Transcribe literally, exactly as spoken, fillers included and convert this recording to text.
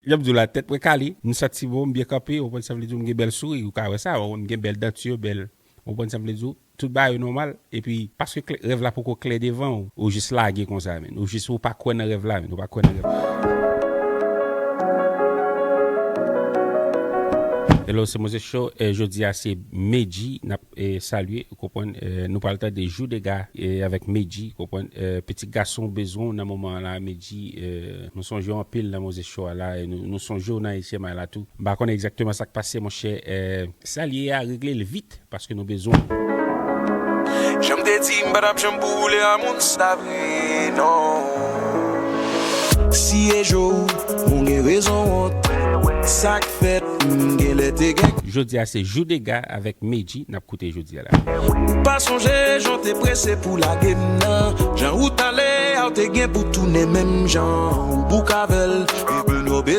Jan m di w la, tèt mwen kale, m santi bon, m byen kanpe, ou konprann sa m vle di w, m gen bèl souri, ou ka wè sa, m gen bèl danti, bèl, ou konprann sa m vle di w, tout bagay yo nòmal, epi paske klè- rèv la poko klè devan w, ou jis lage konsa, men, ou jis ou pa kwè nan rèv la, men, ou pa kwè nan rèv la. Hello, se Moses Show. Eh, jodi a se Medji, n ap eh, salye, ou konprann, eh, nou pral tande Jou Dega eh, avèk Medji, ou konprann, eh, pitit gason bezwen w nan moman an la, Medji, eh, nou sonje w anpil nan Moses Show a la, eh, nou, nou sonje w nan Ayisyen May la tou. M pa konnen egzakteman sa k pase, monchè, eh, sa l ye a, regle l vit, paske nou bezwen w. Jan m te di, m pa t ap janm boule a moun sa vre, non. Si e jou, ou gen rezon wont. Sa k fèt, m gen lè te gen. Jodi a se Jou Dega avèk Medji, n ap koute jodi a la. Pa sonje jan w te prese pou lage m nan. Jan ou t ale a, ou te gen pou tounen menm jan. Ou bouk avè l, epi nou bezwen